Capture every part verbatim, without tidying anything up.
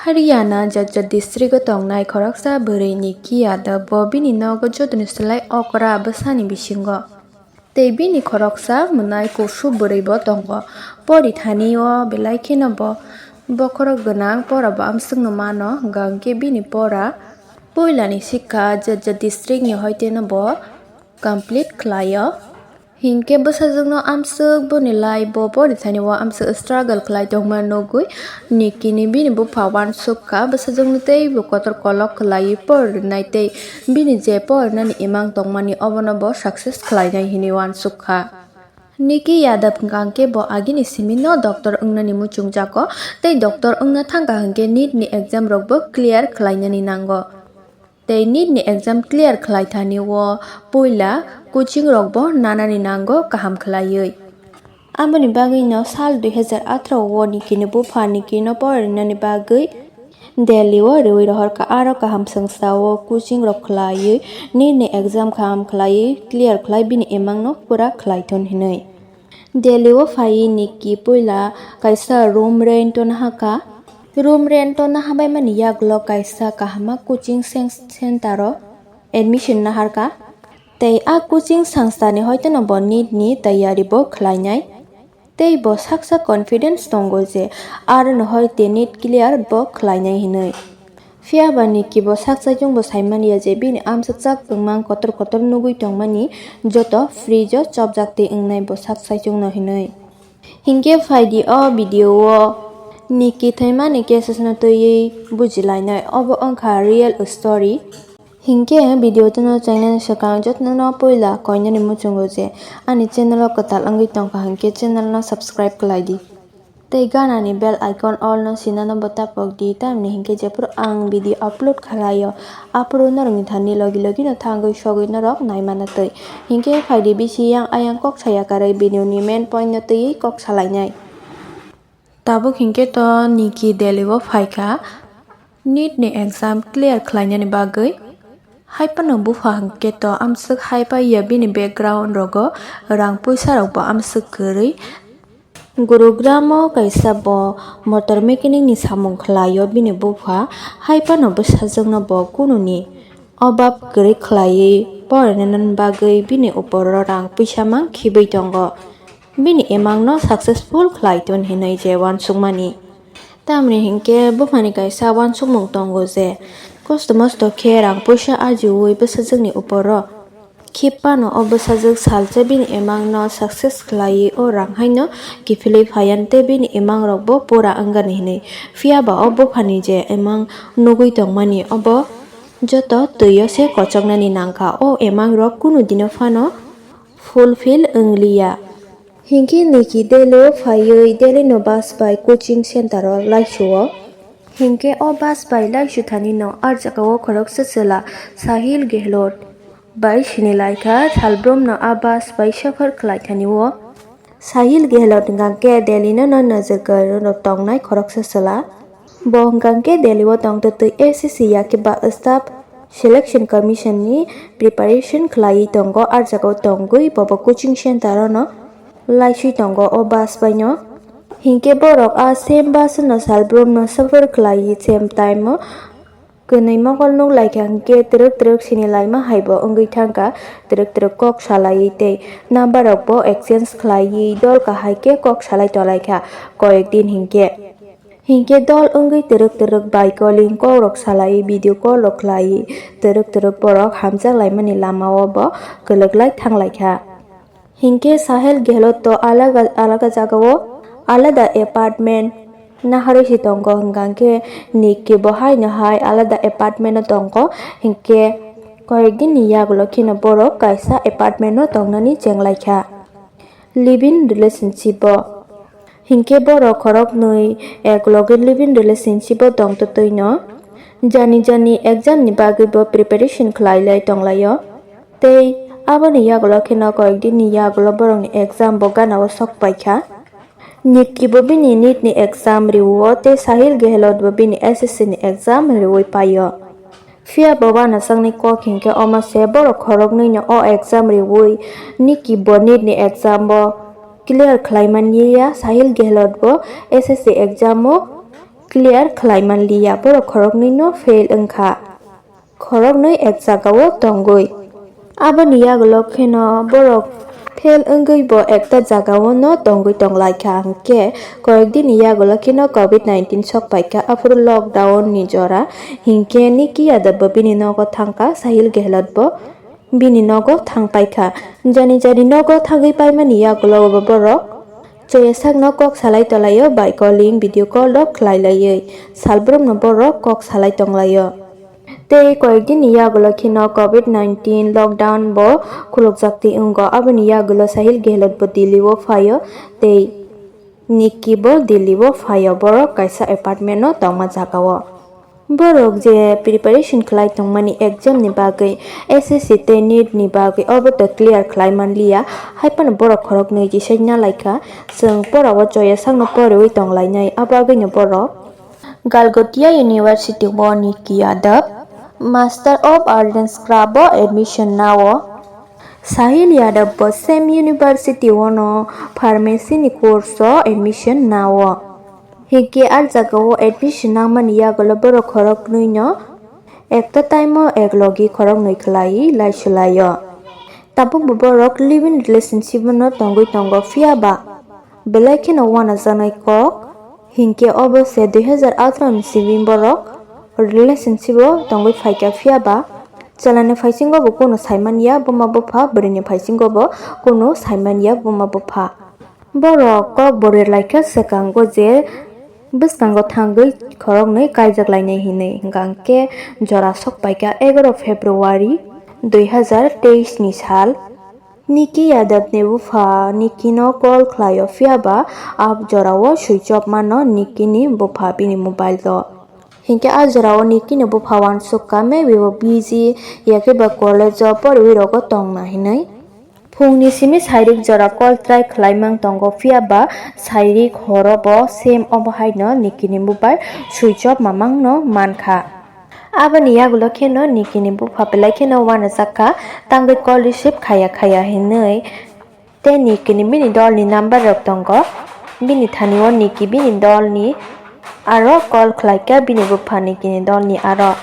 Haryana Jajja district o tongnai khoroksa bwrwi Nikki Yadav bo bini nogo jotoni slai okra bwsani bisingo. Tei bini khoroksa mwnai kusu bwrwi bo tongo. Pori thani o belai kheno bo bokhorok gwnang pora bo amswkno mano, hwnkha hwnkhe bini pora puilani sikha Jajja district ni hoiteno bo complete khlaio. Hinkhe bwsajwkno amswk boni life bo pori thani o amswk struggle khlai tongma nugwi Nikki ni bini bupha uansuk kha, bwsajwkno teibo kotor kolok khlaiwi porinai tei bini je porinani imang tongmani obono bo success khlainai hinwi uansuk kha. Nikki Yadav hwnkha hwnkhe bo agini simi no doctor wngnani muchungjago tei doctor wngna thangkha hwnkhe NEET ni exam rok bo clear khlainani nango. Tei NEET ni exam clear khlai thani o puila coaching rok bo nanani nango kaham khlaiwi. Aboni bagwi no sal dui hazar atharo o Nikki ni bupha Nikki no porinani bagwi Delhi o rwi rohorkha, aro kaham swngsa o coaching rok khlaiwi NEET ni exam kaham khlaiwi clear khlai bini imang no pura khlai thun hinwi. Delhi o phaiwi Nikki puila kaisa room rent o nahakha. Room rent o nahabaimani yagulo kaisa kahama coaching cen-, center o admission naharkha. Tei a coaching sangstani hoiteno bo NEET ni tayari bo khlainai. Tei bo saksa confidence tongo je aro no hoite NEET clear bo khlainai hinwi. Phiya ba Nikki bo sak saichung bo sai man ya je bini amswkchak wngmang kotor kotor nugwi tongmani joto fridge o chopjak twi wngnai bo sak saichung no hinwi. Hinkhe phaidi o video o Nikki thaimani cases no twiwi bujilainai, obo wngkha real story. Hinkhe video tino channel swkang jotono puila koinani muchungo je ani channel o kwtal wngwi tongkha hinkhe channel no subscribe khlai di. Tei ganani bell icon all no sinano bo tapok di, tamni hinkhe jephuru ang video upload khlaio, aphuru norokni thani logi logi no thangwi sogwi norok naimana twi. Hinkhe phaidi bisi yang ayang kok saya karwi video ni main point no twiwi kok salainai. Tabuk hinkhe to Nikki Delhi o phaikha NEET ni exam clear khlainani bagwi. Hai phano bupha hinkhe to amswk hai pai ya bini background rogo rang puisa rok bo amswk kwrwi. Gurugram o kaisa bo motor mechanic ni samung khlaio bini bupha, hai phano bwsajwkno bo kununi obab kwrwi khlaiwi porainani bagwi bini uporo rang puisa mang khibwi tongo. Bini imangno successful khlai ton hinwi je uansukmani. Tamni hinkhe buphani kaisa uansukmung tongo je kosto mosto khe rang puisa ajiui bwsajwkni uporo khip phano o bwsajwk salsa bini imangno success khlaiwi o rang haino kiphilwi phaiyan tei bini imangrokbo pura wngani hinwi. Phiya ba o buphani je imang nugwi tongmani obo joto twio se kochoknani nangkha. O imangrok kunu dino phano fulfill wngliya. Hinkhe Nikki Delhi o phaiwi Delhi no bus bai coaching center o laisuo. Hinkhe o bus bai laisu thani no ar jaga o khoroksa chwla Sahil Gehlot bai sini laikha, salbrum no a bus bai safar khlai thani o. Sahil Gehlot hwnkha khe Delhi no no nojor kwrwi rok tongnai khoroksa chwla. Bo hwnkha khe Delhi o tongtwtwi S S C yakhe ba Staff Selection Commission ni preparation khlaiwi tongo, ah jagao tongwi bobo coaching center o no laiswi tongo o bus bai no. Hinkhe borok a same bus no salbrum no suffer khlaiwi same time o kwnwi mokol nuk laikha hinkhe twrwk twrwk sini laima haibo wngwi thangkha, twrwk twrwk kok salaiwi tei number rok bo exchange khlaiwi dol kahai khe kok salai tonglaikha koyek din hinkhe. Hinkhe dol wngwi twrwk twrwk bai calling kok rok salai, video call rok khlai, twrwk twrwk borok hamjak laimani lama o bo kwlwk lai thang lai kha. Hinkhe Sahil Gehlot to alaga alaga jaga o alada apartment naharwi se tongo, hwnkha khe Nikki bo haino hai alada apartment o tongo, hinkhe koyek din ni yagulo kheno borok kaisa apartment o tongnani cheng lai kha. Live-in relationship o. Hinkhe borok khoroknwi ek loge live-in relationship o tongtwtwino jani jani exam ni bagwi bo preparation khlai lai tonglaio. Tei aboni yagulo kheno koyek din ni yagulo borokni exam bo gana o sok paikha. Nikki bo bini NEET ni exam riwo tei Sahil Gehlot bo bini S S C ni exam riwi paio. Phiya bo uanasakni kok hinkhe omo se, borok khoroknwino o exam riwi Nikki bo NEET ni exam bo clear khlai man liya, Sahil Gehlot bo S S C exam o clear khlai man liya, borok khoroknwi no fail wngkha, khoroknwi ek jagao tongwi. Aboni yagulo kheno borok fail wngwi bo ekta jagao no tongwi tonglaikha, hinkhe koyekdini yagulo kheno covid nineteen sok paikha, aphuru lockdown ni jora, hinkhe Nicky Yadav bo bini nogo thangkha, Sahil Gehlot bo bini nogo thang paikha. Jani jani nogo thangwi paimani yagulo bo borok choyasakno kok salai tolaio, by calling, video call rok khlai laiwi salbrumno borok kok salai tonglaio. Tei koyekdini yagulo kheno covid nineteen lockdown bo khulukjaktwi wngo, aboni yagulo Sahil Gehlot bo Delhi o phaio tei Nicky bo Delhi o phaio, borok kaisa apartment o tongma jagao. Borok je preparation khlai tongmani exam ni bagwi, S S C tei NEET ni bagwi, obo to clear khlai man liya, hai phano borok khoroknwi jisai na laikha, chwng pora o choyasakno poriwi tonglainai, abo bagwino borok Galgotia University o Nicky Yadav, Master of Arts and Craft o admission nao. Sahil Yadav bo same university o no pharmacy ni course o admission nao. Hinkhe ah jagao admission nangmani yagulo borok khoroknwi no ekta time o ek logi khoroknwi khlai laisulaio. Tabukbo borok live-in relationship no tongwi tongo, phiya ba belai kheno uanajaknai kok. Hinkhe obo se dui hazar atharoh ni simi borok relationship o tongwi phaikha, phiya ba chwlaini phaisingo bo kunu saimanya buma bupha, bwrwini phaisingo bo kunu saimanya buma bupha. Borok kok bo rwlaikha swkango je bwskango thangwi khoroknwi kaijak lainai hinwi, hwnkhe jora sok paikha egaroh February dui hazar teis ni sal. Nicky Yadav ni bupha Nicky no call khlaio, phiya ba a jorao switch off mano Nicky ni bupha bini mobile o. Hinkhe a jorao Nicky ni bupha uansukha, maybe bo busy, yakhe ba college o poriwi rogo tongna hinwi. Phungni simi sairik jora call try khlaimang tongo, phiya ba sairik horo bo same obo haino Nicky ni mobile switch off mamang no mankha. Aboni yagulo kheno Nicky ni bupha belai kheno uanajakha, tangwi call receive khaya khaya hinwi. Tei Nicky ni bini dol ni number rok tongo, bini thani o Nicky bini dol ni aro call khlaikha, bini bupha Nicky ni dol ni aro.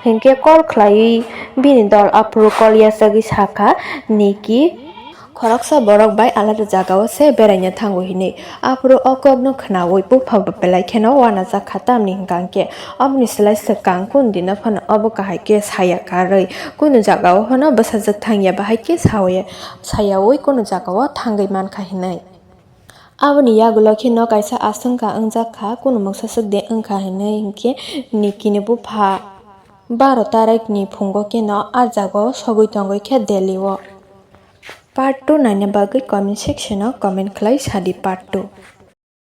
Hinkhe call khlaiwi bini dol aphuru call yachagwi sakha, Nicky khoroksa borok bai alada jagao se beraina thango hinwi. Aphuru o kokno khnaui bupha bo belai kheno uanajakha, tamni hwnkha hinkhe oboni slai swkang kunu dino phano obo kahai khe saya karwi, kunu jagao phano bwsajwk thangya bahai khe saui, sayaui kunu jagao thangwi mankha hinwi. Aboni yagulo kheno kaisa aswngkha wngjakha, kunu mungsa swk de wngkha hinwi hinkhe Nicky ni bupha baro tarikni phungo kheno ah jagao sogwi tongwi khe Delhi o. Part two naina bagwi comment section o comment khlai sadi, part two.